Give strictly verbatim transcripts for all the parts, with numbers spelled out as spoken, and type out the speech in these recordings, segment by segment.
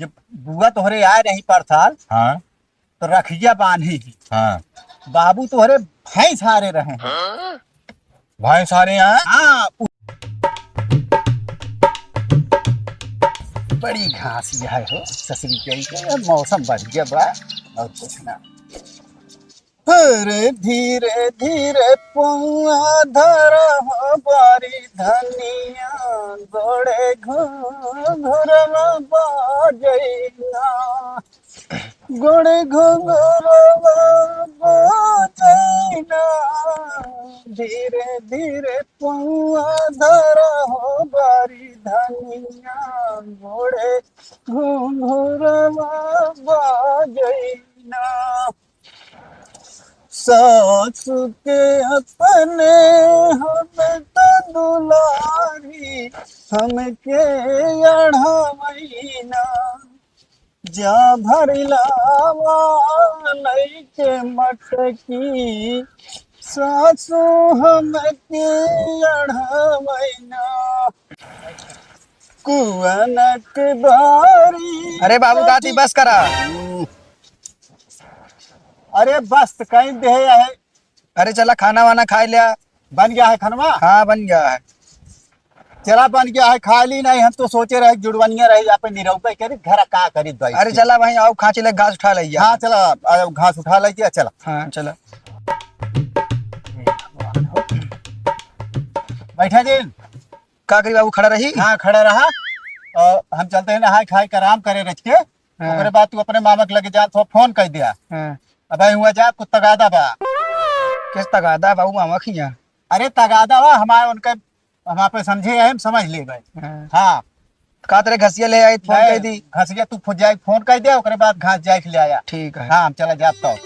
जब बुआ तोहरे आए रही परसाल, हाँ। तो रखिया बांधी ही। हाँ। बाबू तोहरे भैंस हारे रहे हैं। भैंस हारे हैं? हाँ, उ-, बड़ी घास यह है हो, ससुरी कही के, मौसम बढ़िया बा, और कुछ ना। अरे धीरे धीरे पौआ धरा हो बारी धनिया, गोड़े घुघुरवा बाजैना, गोड़े घुघुरवा बाजैना, धीरे धीरे पौआ धरा हो बारी धनिया, गोड़े घुघुरवा बाजैना। सास के अपने हम तो दुलारी, हमके अढ़वैना। जा भरिलावा लइके मटकी, सासु हमके अढ़वैना। कुअनक बारी अरे बाबू दादी, बस करा। अरे बस तो कहीं दे है। अरे चला खाना वाना खाइ लिया। बन गया है खानवा? हाँ बन गया है। चला बन गया है, खा ली नहीं, हम तो सोचे रहे जुड़वनिया रहे, यहाँ पे निरौपे करी, घर का करी दवाई। अरे चला भाई, आओ खाँची ले घास उठा ले। हाँ चला, आओ घास उठा ले, चला। हाँ चला। बैठा जी। का करी बाबू, खड़ा रही? हाँ, खड़ा रहा। और हम चलते हैं नहाए खाए के, आराम करे रच के। हाँ। ओकरे बाद तू अपने मामा के लगे जा, तो फोन कर दिया। हाँ। अब हुआ जा, कुछ तगादा बा। किस तगादा बाबू मामा खिया? अरे तगादा बा हमारे, उनके, हम आप समझे हैं, हम समझ ले भाई। हाँ। हाँ। का तेरे घसिया ले आई, फोन नहीं, कर दी। घसिया तू फुट जाए, फोन कर दिया, ओकरे बाद घास जाए के ले आया। ठीक है। हाँ, हम चला जाता हूँ।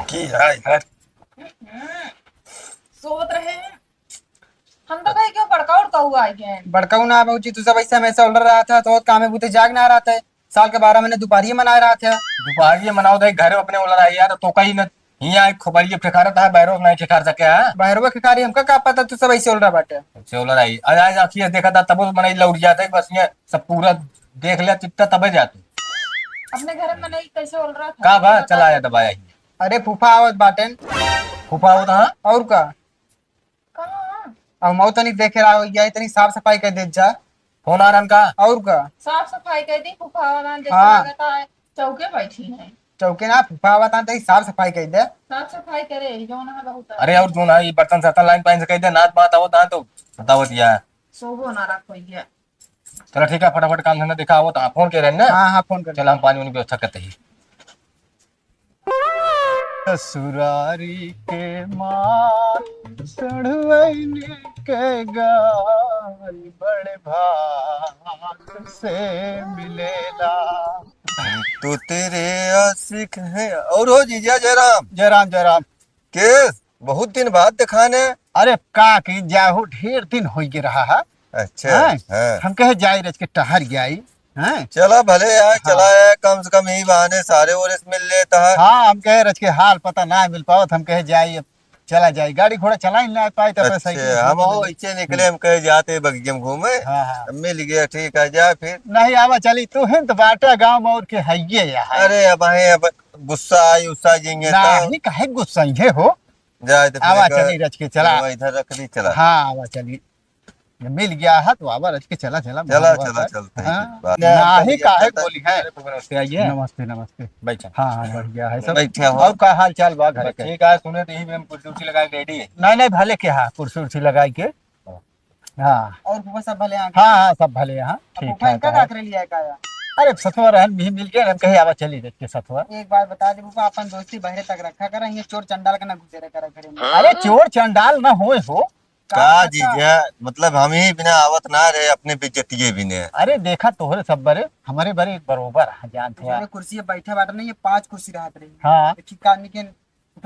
की है यार? सोवत रहे। हम तो कहे क्यों बड़का उड़का हुआ है क्या? बड़का ना भौजी, तू सब ऐसे हमेशा उलर रहा था, तो काम में बूते जाग ना रहा था। साल के बारह महीने दुपहरिये मनाए रहा था। दुपहरिये मनाओ दे, घरे अपने उलर आई यार, तो कहीं न हियाँ एक खोपड़िया ठेकारत है, बैरो नहीं ठेकार सके है। बैरवा के कारी हमका का पता, तू सब ऐसे उलरा बाटे। ऐसे उलरा ही। आज, आज आँखी से देखा था, तबो मनई लौट जाता है, बस ये सब पूरा देख लिया, चिट्टा तबे जाते। अपने घर में नहीं कैसे उलरा था? का बा, चला आया दबाया ही। अरे फूफा आवत बाटेन। फूफा आवत, हाँ? और का? कहाँ? अब मऊ तनी देखे रहा हो, या इतनी साफ सफाई कर देत जा। फोन आ रहन का? और का? साफ सफाई कर दी, फूफा वाला जैसे हाँ। लागत है, चौके बैठी है। चौके ना, फूफा आवत है, तो साफ सफाई कर दे। साफ सफाई करे, जौन है बहुत है। अरे, और जौन है, ये बर्तन सर्तन लाइन पाइन से कर दे, नात बात आवत है, तो बतावत या। सोबो ना रख होइया। चला ठीक है, फटाफट काम धंधा देखा आवत है, फोन के रहे ना? हाँ, हाँ, फोन कर। चला, हम पानी वानी व्यवस्था करते ही। ससुरारी के माल, सढ़ुआइनी के गाल, बड़े भाग से मिलेला। तो तेरे आशिक हैं। और हो जीजा जयराम? जयराम, जयराम। के? बहुत दिन बाद देखाने। अरे का की जाहू, ढेर दिन होइ गे रहा है। अच्छा, हैं? हाँ। हम कहे जाई रच के टहर जाई, हैं? चला भले यार, हाँ। चला यार, कम से कम यही बहाने सारे ओरे से मिल लेता है। हाँ, हम कहे रच के हाल पता ना मिल पावत, हम कहे जाई, अब चला जाई, गाड़ी घोड़ा चला ही ना पाई तो पैसा अच्छा, ही हम हो इच्छे निकले, हम कहे जाते बगीचे में घूमे। हाँ, हाँ। अब मिल गया, ठीक है, जा फिर। नहीं आवा चली, तू हिंद बाटा गाँव में और के हइये यार। अरे अब आए, अब गुस्सा आई, उस्सा जाएंगे ना, तो। नहीं काहे गुस्सा ही हो। जाए तो फिर आवा एक चली रच के चला। आवा इधर रख दी, चला। हाँ, आवा चली। मिल गया है तो आवा रच के चला, चला, चला, बहुत चला, बात है। चलते हैं, हाँ। फिर बात। ना, ना, ही चलिए, काहे चलते हैं। बोली है। अरे, नमस्ते, आइए। नमस्ते, नमस्ते। बैठा। हाँ, हाँ, बढ़िया है सब। बैठे हो। और का हाल चाल बा घर बस के? ठीक है, सुने तो यही में हम कुर्सी उर्सी लगा के रेडी है। नहीं, नहीं, भले के हाँ, कुर्सी उर्सी लगाई के। हाँ। और फूफा सब भले हैं? हाँ, हाँ, सब भले हैं, अब ठीक फूफा ठाक इनका है। का करे लिया है का यार? अरे, सथवा रहन भी मिल के, हम कहे आवा चली रच के सथवा। एक बात बता दे फूफा, अपन दोस्ती बहरे तक रखा करा, ये चोर चंडाल के ना घुसेरे करा घरे में। अरे, चोर चंडाल ना होए हो। का का जीजा, मतलब हम ही बिना आवत ना रहे, अपने बेइज्जतिये बिने। अरे देखा तोहरे सब बरे, हमरे बरे एक बरोबर है, जानत हुआ। जो कुर्सी पे बैठे बाटे नहीं, ये पांच कुर्सी रहत रही। हाँ। एक ही आदमी के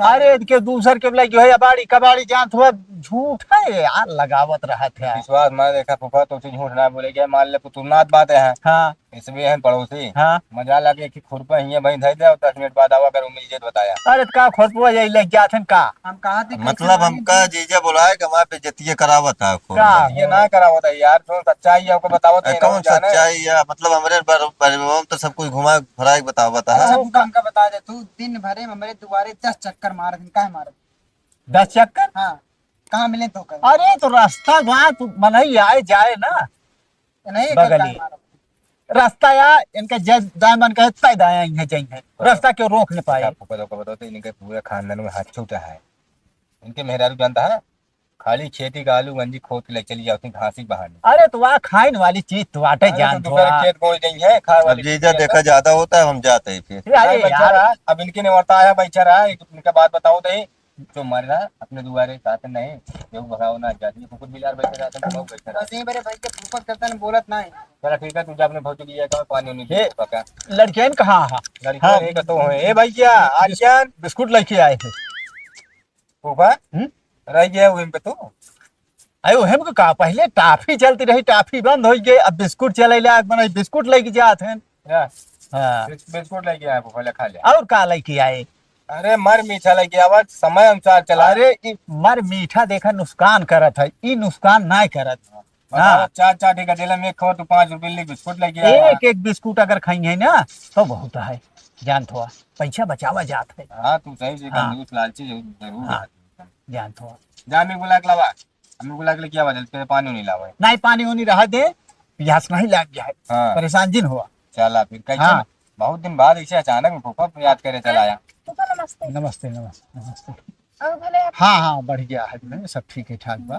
अरे, के दूसर के बोला कि है अबाड़ी कबाड़ी जानत हुआ, झूठ है यार, लगावत रहत है। विश्वास, मैं देखा फूफा, तुमसे झूठ ना बोले, क्या मान ले, पुतुलनाथ बात है। हाँ। इसमें है पड़ोसी। हाँ। मजा लगे कि खुरपा हियां भाई धर दे और दस मिनट बाद आवा, अगर उम्मीद बताया। अरे, तो का खुरपा यही ले जात हन का? हम कहा थी, मतलब, कैसे हमका जीजा बुलाए कि हमारे बेइज्जतिये करावत है खूब। का? ये ना करावत है यार, तो सच्चाई है, आपको बतावत है, कौन जाने। सच्चाई है? मतलब, हमरे बर-, बर-, तो सब कुछ घुमा फिरा के बतावत है। अच्छा, तू हमका बता दे, तू दिन भरे में हमरे दुआरे दस चक्कर मारत हन, काहे मारत? दस चक्कर? हाँ, कहाँ मिले तो कल? अरे, तो रास्ता बा, तू मनई आए जाए ना। नहीं, बगली। कल मारत। रास्ता या, इनका जय दाएं मन कहे, तय दाएं इन्हें जाइए। रास्ता क्यों रोक न पाए? आपको पता, आपको पता तो इनके पूरे खानदान में हाथ छूटा है। इनके मेहरारू जानता है, खाली खेती का आलू गंजी खोद के ले चली जाती, घासी बहाने। अरे, तो वह खाइन वाली चीज तो आटे अरे, तो जानत दूसरे हुआ। खेत बोई गई है, खाए अब वाली जीजा चीज है देखा तो। ज्यादा होता है, हम जाते हैं फिर। अरे अरे, बच्चा यार। रहा, अब इनके ने वर्ता आया, बच्चा रहा, एक इनका बात बताओ तो ही, जो मर रहा अपने दुआरे साथ नहीं, जो भगाओ ना जाती, कुकुर बिलार बैठे रहते हैं, लोग बैठे रहते हैं। बस यहीं मेरे भाई के फूफा करता नहीं, बोलत नहीं। चला ठीक है, तू जा अपने भौजी के लिए, पानी उनी दे, पका। लड़कियन कहाँ है? लड़कियन हाँ। एक तो है। ए भैया, आर्यन। बिस्कुट लेके आए हैं। फूफा, हम्म? रह गया वहीं पे तू? अरे, ओहे में का, पहिले टाफी चलती रही, टाफी बंद होइ गई, अब बिस्कुट चले ला, अब मनई बिस्कुट लेके जात हैं। या। हाँ। बिस-, बिस्कुट लेके आए, फूफा, ले खा ले। और का लेके आए? अरे, मर मीठा लेके आवा, समय अनुसार चला। अरे, ई मर मीठा देखा नुकसान करत है, ई नुकसान नाय करत। हाँ। बताओ, चार, चार ठे गदेला में खो, तू पाँच रुपये ले बिस्कुट लेके आया। एक, एक बिस्कुट अगर खाई है ना, तो बहुत है, जानत हुआ, पैसा बचावा जात है। हाँ, तू सही से हाँ। कंजूस लालची जरूर, जरूर हाँ। है। जानत हुआ। जा, अम्मी बुला के लावा। अम्मी बुला के लेके आवा, जल्दी से पानी उनी लावा। नहीं, पानी उनी रहा दे, प्यास नहीं लाग गया है। हाँ। परेशान जिन हुआ। चला फिर, कैसे हाँ। ना? बहुत दिन बाद ऐसे अचानक में फूफा याद करे चला आया। फूफा नमस्ते। नमस्ते, नमस्ते, नमस्ते। और भले आप हाँ, हाँ, बढ़िया है, सब ठीक है, ठाक बा।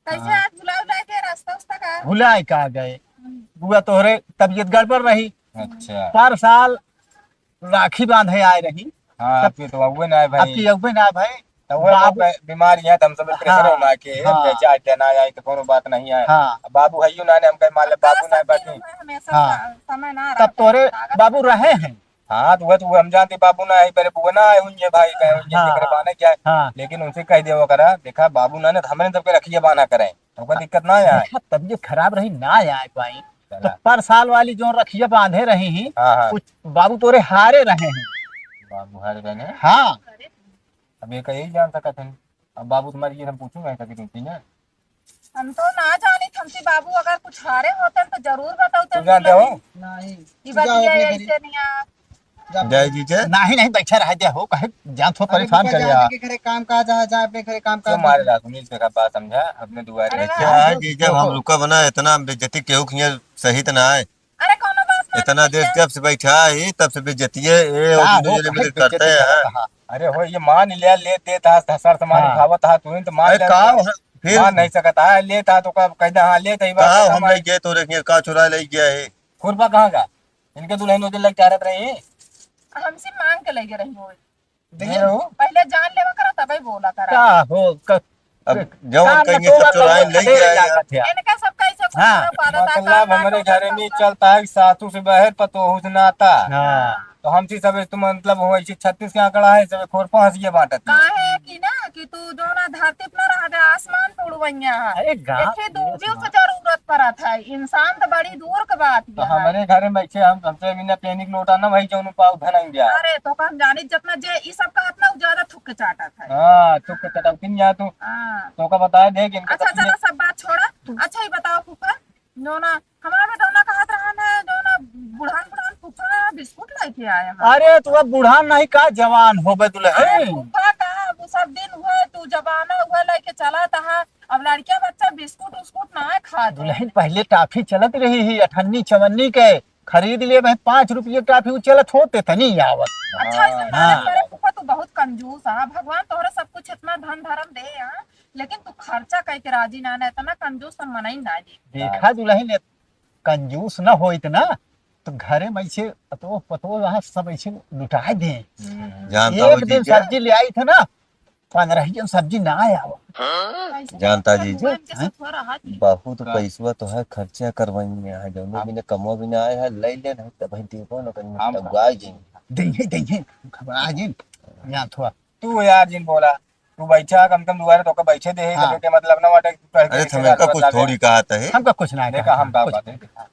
कैसे हाँ। आज भुला उला के रास्ता उस्ता का? भुलाए का गए? हम्म। बुआ तोहरे तबीयत गड़बड़ रही। अच्छा। पर साल राखी बांधे आए रही। हाँ, तब आपके तो अउए ना है भाई। आपकी अउए ना है भाई। तो वो बाबू बे-, बीमारी है, तो हम सब प्रेशर हाँ, होना के, हाँ। बेचा देना है, तो कोनो बात नहीं है। हाँ। अब बाबू है यू ना ने, हम कहे मान ले बाबू ना है, बाकी हमेशा हाँ। सा-, समय ना तब रहता तोरे है, लागत बाबू रहे हैं। हाँ, तो वो तो वो हम जानते बाबू ना है, मेरे बुआ ना है, उनके भाई का है, उनके हाँ, जेकरे हाँ, बाने क्या है। हाँ। लेकिन उनसे कह दिया वो करा, देखा बाबू ना ने, तो हमरे सबके रखिए बाना करें, तो कोई दिक्कत ना आए। देखा, तबीयत खराब रही, ना आए पाई। तो चला। पर साल वाली जो रखिए बांधे रही ही, हाँ, हाँ। कुछ बाबू तोरे हारे रहे हैं। बाबू हारे रहे हैं? हाँ। अब ये का यही जान सकत है। अब बाबू तुम्हारी ये हम पूछूंगा कभी तुमसे ना। हम तो ना जानी, हमसे बाबू अगर कुछ हारे होते तो जरूर बताते। तू जानते हो? नहीं। ये तू जाओ बतिया अपने घरे। ऐसे नहीं आ। जा जय जी जय। नहीं, नहीं, बैठा रह जा हो, कहे जान तो अरे परेशान रुको, कर जा या। अपने घरे काम काज है, जा अपने घरे काम क्यों काज मारे देख। रात में इसका बात समझा, अपने दुआरे अरे बैठे। क्या है जी, जब हम रुका बना इतना बेइज्जती केहू किया सही तो ना है। अरे कोनो बात ना, इतना देर जब से बैठा है, तब से बेइज्जती है, ये का और हो, दूसरे काहे मिलके करते बेइज्जती हैं। करत हा? अरे हो, ये मान लिया, ले देत हा, सर सामान हाँ। उठावत हा, तू ही तो मान अरे ले। का हो, फिर मान नहीं सकता है, लेत हा तो का, कहता हाँ, लेत ही बात का खत्म हम है। ले गए तो रे, का चुरा ले गया है? खुरपा कहाँ का? इनके दुल्हन उधर लग चाहत रही। हमसे मांग के ले गए रही हो। देखिए, देखो। पहले जान लेवा करा, तबे बोला करा। का हो, क-, अब जवन का कहेंगे सब चोराइन ले गया है। इनका सब कैसे हाँ। मतलब हमरे घरे में चलता है कि सासू से बहर पतोहू से नाता। हाँ। तो हमसे सब तुम मतलब हो ऐसे छत्तीस के आंकड़ा है, सब खोर पहुंच गया बांटत में। काहे कि ना कि तू जो ना धरती पे ना रह जा, आसमान पे उड़वैया है। अरे गाँव एक ही दूर से जरूरत पड़त है, इंसान तो बड़ी दूर के बात तो है। हमरे घरे में बैठे हम, हमसे बिना पेनिक लोटा ना भाई, जौन पाऊ धनंजय। अरे, तो हम जानी जितना जे ई सब कहत ना, उ ज्यादा थुक के चाटत है। हाँ, थुक के चटौकिन जा तू। हाँ। तो का बताए दे कि इनका अच्छा, सब चलो, सब बात छोड़ा। अच्छा, ये बताओ फूफा, जो ना हमारे में तो ना कहत रहन है, जो ना बुढ़ान, बुढ़ान फूफा बिस्कुट लेके आया है। अरे, तू अब बुढ़ान नहीं का, जवान होबे दुल्हन। अरे, फूफा का, वो सब दिन हुए, तू जवाना हुए लेके चला तहा। अब लड़किया बच्चा बिस्कुट उस्कुट ना खात है। दुल्हन पहले टाफी चलत रही ही, अठन्नी चवन्नी के। खरीद ले भाई, पाँच रुपये टाफी उ चलत होते तनी आवत। अच्छा, ऐसे हाँ। मालूम करे फूफा, तू बहुत कंजूस है। भगवान तोहरे सब कुछ इतना धन धर्म दे है, लेकिन तू खर्चा कह के राजी ना, ना, इतना कंजूस हम मनई ना जी। देखा दुल्हन, इत-, कंजूस न होइत ना, तो घरे में ऐसे पतोह, पतोह वहाँ सब ऐसे लुटाए दे। हम्म। जानता एक हो दिन जीजा। सब्जी ले आई थे ना, पन्द्रह जन सब्जी ना आया हो। कैसे? जानता जी, भगवान के हैं? साथ हो रहा जी। बहुत का? पैसवा तो है, खर्चा करवाई है, जौने हाँ। बिना कमवा बिना आए है, ले ले, नहीं तो भाई देखो ना, कहीं हम तब का? गाय जी। देंगे, देंगे, घबरा जिन, यहाँ थोड़ा। तू यार जिन बोला, तू बैठा, कम से कम दुआरे तोका बैठे दे, हाँ। तबे के मतलब ना बाटे कि तू कहे अरे, कि थमे का कुछ थोड़ी कहा था, है? हमका कुछ ना देखा, कहा, हम का कुछ बात है? नहीं कहा।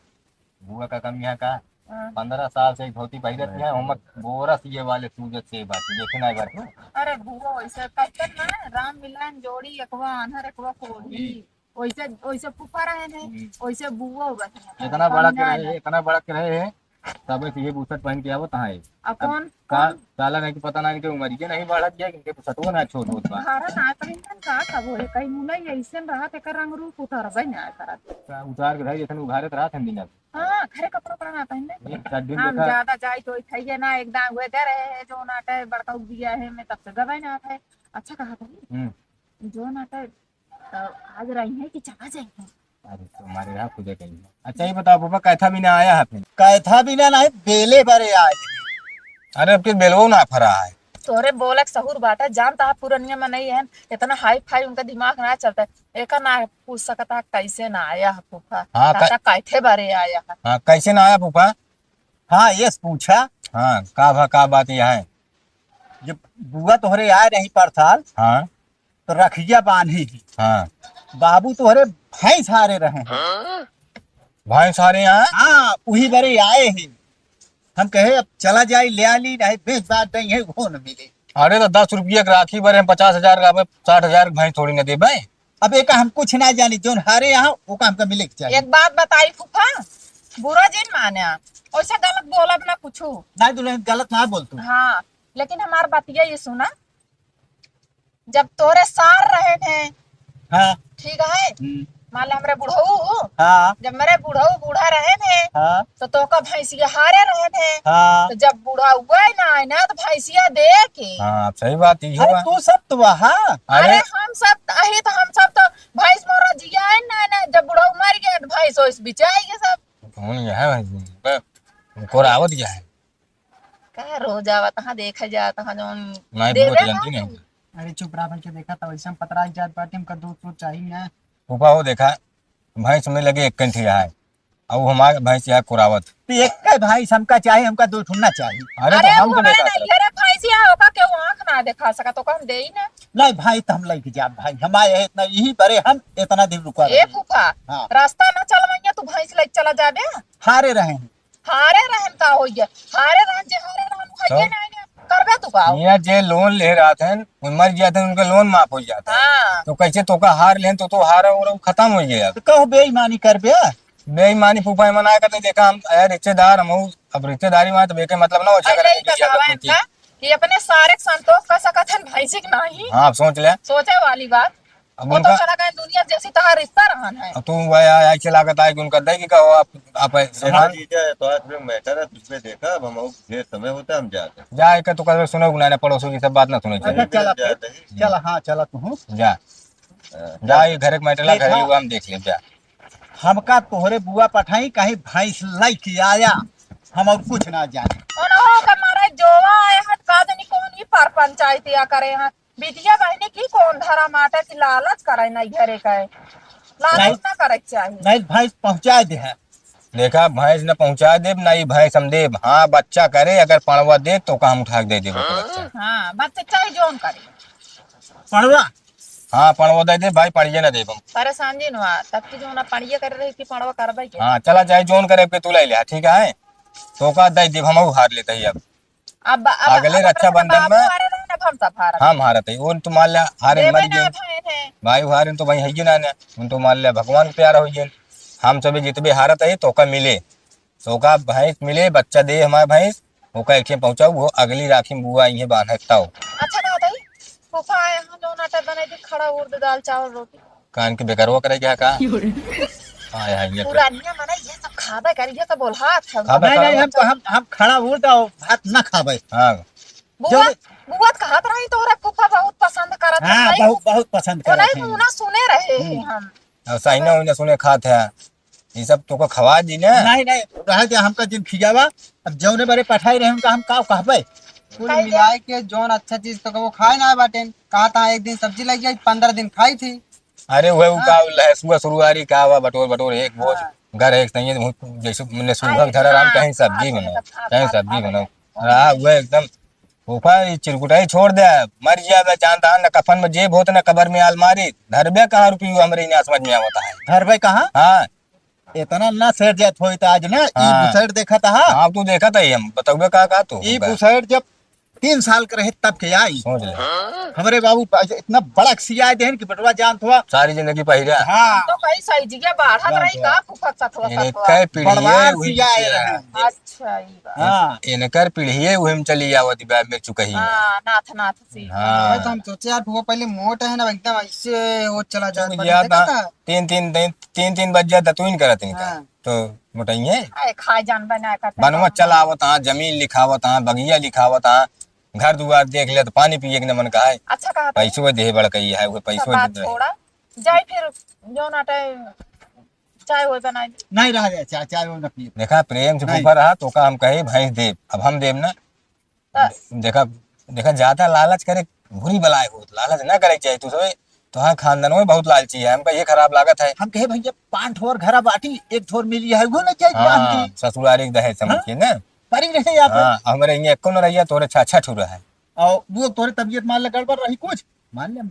बुआ का कम यहाँ का, हाँ। पन्द्रह साल से एक धोती पहिरत हाँ। है, ओमक बोरा सिए वाले सूजत से बात, देखे ना एक बार तू। अरे बुआ, वैसे कहते ना, राम मिलन जोड़ी एकवा आन्हर एकवा कोढ़ी। वैसे, वैसे फूफा रहे हैं, हम्म। वैसे बुआ रहे हैं। इतना बड़ा के रहे, इतना बड़ा के रहे हैं, तब से ये बुसट पहन के आवत है। अब अब कौन, का, कौन? साला नहीं कि पता नहीं कि उमरिये नहीं बढ़त गया, इनके बुसटो ना छोट होत बा। घरे ना पहनन का, कब होए, कहीं मुनई ऐसे रहत, एकर रंग रूप उतरबे ना करत। का उतार के भाई, जैसन उघारत रहत हम बिना। हाँ, घरे कपड़ा उपड़ा ना पहनले। एक चड्ढी हम देखा। ज्यादा जाई तो इठाइए ना, एकदम weather है, जो नाटे बड़का उगिया है, मैं तब से गवाई ना है। अच्छा कहा था। हम्म। जो नाटे तो आज रही है कि चला जाए? अरे, तुम्हारे यहाँ पूजा करेंगे। अच्छा, ये बताओ, पापा, कैथा बिना आया है फिर? कैथा बिना नहीं, बेले बरे आए। अरे, अब के बेलवो ना फरा है। तोरे बोलक सहूर बाटा, जानता है, पुरनिया में नहीं है, इतना हाई फाई उनका दिमाग ना चलता है। एका ना पूछ सकता, कैसे ना आया है फूफा? हाँ, कै- कहता, कैथे बरे आया है? हाँ, कैसे ना आया फूफा? हाँ, यस पूछा। हाँ, का भा, का बात यह है? जब बुआ तोहरे आए रही परसाल, हाँ। तो रखिया बांधी ही। हाँ। बाबू तोहरे भैंस हारे रहे हैं। भैंस हारे यहाँ? हाँ, उही बरे आए ही। हम कहे, "अब चला जाई, ले आली, नहीं बेच बात नहीं है, वो न मिले।" अरे, तो दस रुपया के राखी बरे हम पचास हजार का, अब साठ हजार के भैंस थोड़ी न देबे। अब एका हम कुछ ना जानी, जौन हारे यहाँ, ओका हमका मिले के चाहिए। एक बात बताई फूफा, बुरा जिन माने, ओइसे गलत बोलब ना कुछू। नहीं दुल्हन, गलत ना बोल तू। हाँ, लेकिन हमार बतिया ये सुना, जब तोरे सार रहे थे, हाँ। ठीक है, हम्म। मान ले हमरे बुढ़ऊ, हाँ। जब मेरे बुढ़ऊ बूढ़ा रहे थे, हाँ। तो तोका भैंसिया हारे रहे थे, हाँ। तो जब बुढ़ऊ गए ना आए ना, तो भैंसिया दे के। हाँ, सही बात, इहो अरे, बा। तू सब तो वहाँ। अरे, अरे, हम सब अही तो, हम सब तो भैंस मोरा जिया है ना, ना, जब बुढ़ऊ मर गया तो भैंस ओइस बिचाई गए सब। कौन यह है भैंस? बे, कोरावत गया है। का रोज आवत हाँ, देखे जात हाँ, जौन नहीं, दे वो तो दे जानती हाँ। नहीं। अरे चुप रहा, बन के देखा था, वैसे हम पतरा जात बाटे, हमका दो सौ चाहिए ना। फूफा हो देखा, भैंस में लगे एक कंठी है, और वो हमारे भैंस यहाँ कोरावत। तो एक का भैंस हमका चाहिए, हमका दो ठुन्ना चाहिए। अरे अरे तो हम वो तो हमारे लेकर नहीं, अरे भैंस यहाँ होगा, क्यों आँख ना दिखा सका, तो हम दे ही ना। नहीं भाई, तो हम लेके जाब भाई, हमारे इतना यही बरे, हम इतना दिन रुका ए रहे। फूफा, हाँ। रास्ता ना चलवाइया, तू भैंस लेके चला जाबे। हारे रहे हैं। हारे रहन का होइए? हारे रहन जे हारे रहन, तो? होइए ना, ना। करबे तू का? मियाँ जे लोन ले रहत हैं, वो मर जात हैं, उनका लोन माफ हो जाता है। हाँ। तो कैसे तोका हार लेन, तो, तो हारा और खत्म हो गया। तो कहो बेईमानी करबे? बेईमानी फूफा मना करते, देखा हम, ए, रिश्तेदार हम, अब रिश्तेदारी में तो बेके मतलब ना हो, झगड़ा अरे, के ई तो बीच में बतावा कुछ इनका कि अपने सारे के संतोष कर सकत हैं, भैंसी के नहीं। हाँ, अब सोच ले। सोचे वाली बात। अब वो तो उनका चला गए दुनिया जैसी तहार रिश्ता रहन है। अब तू वह आ-, ऐसे लागत आए कि उनका दे कि कहो आप, आप ऐसे देखा ना। जीजा, तो आज में matter है, तुझे देखा, अब हम ढेर समय होता है, हम जाते हैं। जा, एक तो कल सुनो, गुना ने पड़ोसों की सब बात ना सुनो, अच्छा, चला, जाते हैं। चला, हाँ, चला तू, हूँ। जा। हाँ, जा, ये घर एक matter ला, घर देखा। ही हुआ, हम देख लें, जा। हमका तोहरे बुआ पठाई, कहीं भैंस लेके आया, हम और कुछ ना जाने। ओनहो का मारे जोवा आए हट, का जानी कौन ही पर पंचायतिया करे हैं। बिटिया बहिनी की कौन धरा माटे की लालच करे नहीं घरे का है। लालच नहीं। ना करे के चाहिए। नहीं, भैंस पहुँचा दे है। देखा, भैंस न पहुँचा देब, ना ही भैंस हम देब। हाँ, बच्चा करे, अगर पड़वा दे, तो का हम उठा के दे देब ओकर बच्चा। हाँ, बच्चा चाहे जौन करे। पड़वा? हाँ, पड़वा दे दे भाई, पड़िए ना देब हम। परेशान जी नवा, तब की जो ना पड़िए कर रही कि पड़वा करबे के। हाँ, चला चाहे जौन करे के तू ले ले, ठीक है? तो का दे देब, हम हार लेते ही अब। अब, अब, अगले अब रक्षाबंधन बाबू में हारे रहन, अब हम सब हारत हम हई। हारत हई। उन तो मान ले हारे देवे मर ना गए। भए थे। भाई हारे तो भाई है ही ना, ना। उन तो मान ले भगवान के प्यारा हो गए। हम सब जितबे हारत है तो का मिले। तो का भैंस मिले, बच्चा दे हमारे भैंस, ओका एक ठे पहुँचाऊ, वो अगली राखी में बुआ आई है बान्हे ताऊ। अच्छा कहा था, फूफा आए हैं, जो नाटा बनाई थी, खड़ा उर्द दाल चावल रोटी। कान के बेकारवा करे क्या का? क्यों रे? हाँ, यहाँ ये कर। पुरानिया मने ये सब खाबे करी, ये सब बोलहात है। खाबे नहीं, नहीं, करो। हम तो, हम, हम खड़ा उर्द और भात ना खाबे। हाँ। बुआ, जो बुआ तो कहत रही तोहरा फूफा बहुत पसंद करत हाँ, है। बहुत, बहुत पसंद तो करत नहीं है। मुँह ना सुने रहे हम्म। हम। और सही ना, ना सुने खात है। ये सब तोका खवा दी ना। नहीं, नहीं, रह दे, हमका जिन खियावा, अब जौने बरे पठाई रहे उनका हम का कहबे? कुल कह दे। मिलाए के जौन अच्छा चीज तो वो खाए ना बाटेन। कहा था एक दिन सब्जी लग गई, पन्द्रह दिन खाई थी। अरे वह उ हाँ। का लहसुआ सुरुआरी का हुआ, बटोर बटोर एक बोझ, हाँ। घर एक सही है, जैसे मैंने सूखा हाँ, धरा राम हाँ, कहीं सब्जी हाँ, बनाओ, सब खा, कहीं खा, सब्जी खा बनाओ। लेते हैं। हाँ, वह एकदम फूफा, ई चिरकुटाई छोड़ दे, मर जाबे, जानता है, न कफन में जेब होत, न कबर में आलमारी, धरबे कहाँ रुपयो, हमरे ही ना समझ में आवता है। धरबे कहाँ? हाँ। इतना ना सेठ जात होई त आज ना, ई हाँ। बुसैठ देखत हा। हाँ, तू देखत है, हम बतौबे का, का तू ई हमका? बुसैठ जब तीन साल के रहे तब के आई। सोच ले। हमरे बाबू पा-, इतना बड़ा सियाए देहन कि बेटवा जानत हुआ। सारी जिंदगी पहिरा। हाँ। तो कहीं सही जिया बाढ़त जानत रही हुआ। का, फुफत सतवा इन्हें सतवा। कई पीढ़ी बड़वार है, वही सियाए सिया। रहे। अच्छा, ई बात। हाँ। इनकर पीढ़िये उहे में चली आवत बा, मिर्चुकही में। हाँ, नाथ, नाथ से। हाँ। अरे तो हम सोचे यार, फूफा पहले मोट है ना, एकदम ऐसे वो चला जात तुम बा, ज्यादा देखा था? तीन, तीन, तीन, तीन, तीन बज जाता, तू इन करत इनका। हाँ। तो मोटाइए। अरे खाए जान बना करते बनवा हैं। चला आवत हाँ, जमीन लिखावत हाँ, बगिया लिखावत हाँ, घर दुआर देख ले तो पानी पिए के न मन का है। अच्छा कहा था। पैसो दे बड़ कही है, वो सब पैसो बात दे दे। छोड़ा, जाए फिर जो ना टाइम चाय वो बनाए दे। नहीं रहा जाए, चाय, चाय वो ना पिए। देखा, प्रेम से नहीं। फूफा रहा, तो का हम कहे, भैंस देब, अब हम देब ना। बस। देखा, देखा, ज्यादा लालच करे, बुरी बलाय होत, लालच ना करे के चाहिए। तू सोचे, तोहार खानदान में बहुत लालची है, हमका ये खराब लागत है। हम कहे, "भैया, पाँच ठो और घरा बाटी, एक ठो और मिली है, वो ना चाहिए हाँ, बांध के।" ससुरारी के दहेज समझ हाँ? के ना। परी रहे यहाँ पर। हाँ, हमरे यहाँ एको न रहिया, तोरे छह, छह ठो रहे। और वो तोरे तबीयत मान ले गड़बड़ रही कुछ, मान ले,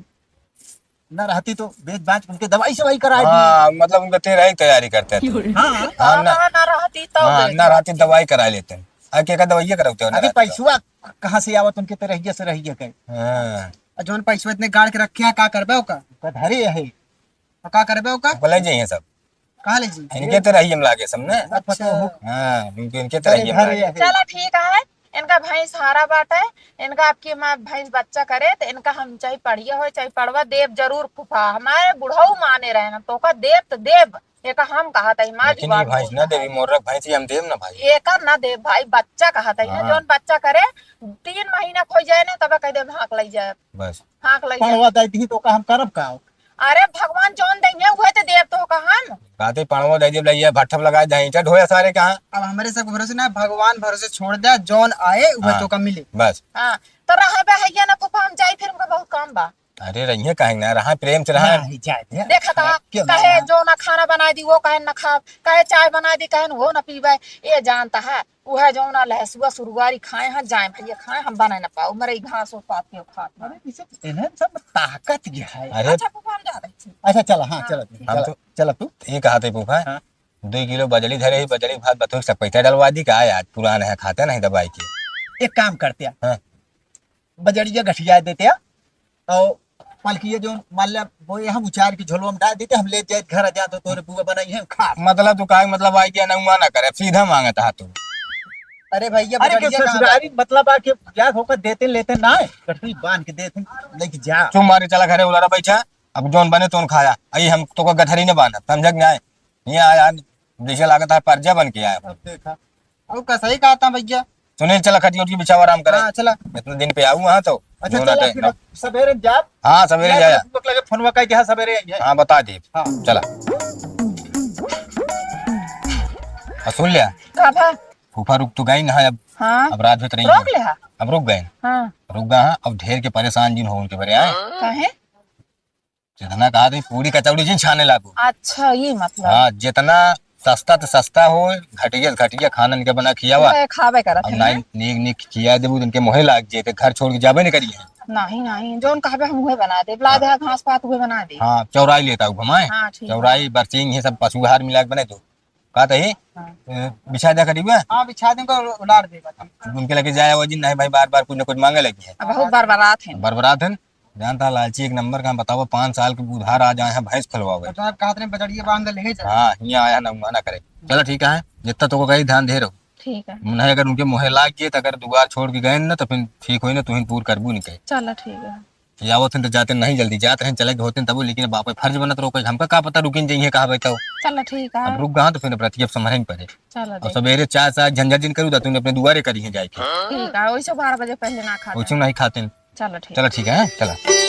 ना रहती तो बेच बाच उनके दवाई सवाई करा दी। हाँ, मतलब उनका तेरह की तैयारी करते थे। हाँ। हाँ, ना। ना, ना रहती तो हाँ, बेच ना रहती, दवाई करा लेते हैं। आ, के का दवाइया कराते हो, ना अभी रहती तो। पैसवा कहाँ से आवत उनके तेरहिया से रहिया के? हाँ। आ, जौन पैसवा इतने गाड़ के रखे हैं, का करबे ओका? ओका धरे है। तो का करबे ओका? बोले जाइए सब। कहाँ ले जी? इनके तो रही हम लागे सब ना। अच्छा। हाँ, इनके, इनके तो अरे रही हम घर लागे। ये है। चला ठीक है, इनका भैंस हारा बाटे, इनका आपकी माँ भैंस बच्चा करे, तो इनका हम चाहे पढ़िया हो, चाहे पढ़वा देब जरूर फूफा। हमारे बुढ़ऊ माने रहे ना, तो का देब तो देब, एका हम कहा था, माँ लेकिन ये जुबान भैंस बोल ना रहा देवी, है। मोर रख भैंस ही हम देब ना भाई। एका ना देब भाई, बच्चा कहा था ना, हाँ। जौन बच्चा करे, तीन महीना खोई जाए ना, तब कह दे भाग लई जाए। बस। हाँक लइया। पड़वा दे दी तो का हम करब का? अरे भगवान जौन दइहे उहे तो देब तो का हम। कहते पड़वा दे देब लइया, भट्ठा लगा दे, ईंटा ढोया सारे कहाँ? अब हमरे सब भरोसे ना, भगवान भरोसे छोड़ दे, जौन आए उहे हाँ, तो का मिले। बस। हाँ, तो रहा बे हैया ना फूफा, हम जाई फिर हमका बहुत काम बा। अरे रहिए काहे ना, रहा प्रेम से रहा। नहीं जाए दे। देखा था, क्यों कहे ना? जो ना खाना बना दी वो कहे ना खा, कहे चाय बना दी कहे वो ना पीबे, ये जानता है। उहे जौन लहसुआ सुरुआरी खाए हैं, जाए भैया खाए, हम बने न पाऊ, मरे घास और पात के खात हैं। अरे, इसे इन्हें सब ताकत ये है। अरे। अच्छा, फूफा, हम जा रहे हैं। अच्छा, चला, हाँ, हाँ। चला तू, हम चला, तो चला तू। ये कहा थे फूफा, हाँ। दो किलो बजड़ी धरे ही, बजड़ी भात बथुआ सब पैसा डलवा दी का, आज पुरान है, खाते नहीं दवाई के। एक काम करते हैं। हाँ। बजड़िया गठिया देते हैं, और पलकिया जो मान ले वो ये हम उचार के झोलवा में डाल देते, हम ले जाए घर आ जाते, तोरे बुआ बनाई है खा। मतलब तू काहे मतलब आई के नौआ ना करे, सीधा मांगत हा तू। अरे भैया, अरे के बजड़िया कहाँ ससुरारी बा? मतलब आ के ब्याह होकर देते लेते ना है, गठरी बांध के देते, लेके जा। चुप मारे, चला घरे उलारा बैठा, अब जौन बने तोन खाया, आई हम तो को गठरी ने बांधा, समझ के नहीं आए? ये आ यार, जैसे लागत है परजा बन के आया। अब देखा, अब कसई कहता भैया। सुनील, चला खटिया उठिया बिछाओ, आराम करे। हाँ, चला। इतने दिन पे आऊ हाँ तो। अच्छा, जो ना चला, टाइम फिर ना। सवेरे जाब। हाँ, सवेरे जाया। लगे फोनवा कह के, हाँ, सवेरे आई है। हाँ, बता दे। हाँ। चला। और सुन लिया। का भा? फूफा रुक तो गई ना अब। हाँ। अब रात भर रही रोक है। ले हा। अब रुक गए। हाँ। रुक गए हाँ, अब ढेर के परेशान जिन हो उनके बरे आए। काहे? जितना कहा तुम पूरी कचौड़ी जिन छाने लागो। अच्छा, ये मतलब। हाँ, जितना सस्ता तो सस्ता हो, घटिया से घटिया खाना इनके बना खियावा। वह खाबे करत अब है नहीं, ना। नीक नीक खिया देबू, इनके मोहे लाग जे, ते घर छोड़ के जाबे नहीं करिए। नहीं, नहीं, जौन कहबे हम उहे बना देब, ला दे घास पात उहे बना देब। हाँ, चौराई लेता हूँ घुमाए। हाँ, ठीक है। चौराई, बरसिंग, ये सब पशु आहार मिला के बने दो। का तही? हाँ। ए, बिछा दे करीब। हाँ, बिछा देंगे, उलार देगा। उनके लगे जाए वो जिन नहीं भाई, बार बार कुछ ना कुछ मांगे लगी है। अब बहुत बरबरात है। बरबरात है। जानता लालची एक नंबर का, बताओ, पाँच साल के उधार आ जाए हैं भैंस खुलवावे। तो आप कहत रहे बजड़िया बांध ले जा। हाँ, यहाँ आया ना, मना करे। चलो ठीक है, जितना तो को कही ध्यान दे रहो। ठीक है। नहीं, अगर उनके मुँहे लाग गए तो अगर दुआर छोड़ के गए ना तो फिर ठीक होई ना, तुहिन पूर करबू नहीं कहे। चलो ठीक है। ये आवत हैं तो जाते नहीं जल्दी, जात रहे चले गए होते तब, लेकिन अब आप फर्ज बनत रहो, कोई हमका का पता रुकिन जाइए कहाँ बैठा हो। चलो ठीक है। अब रुक गए तो फिर अब रतिया अब संभरे ही पड़े। चलो अब ठीक। सवेरे चाय साय झंझट जिन करू, तो तूने अपने दुआरे करी है जाए के। ठीक है, वैसे बारह बजे पहले ना खाते। वैसे नहीं खाते हैं। चलो ठीक। चलो ठीक है, चलो।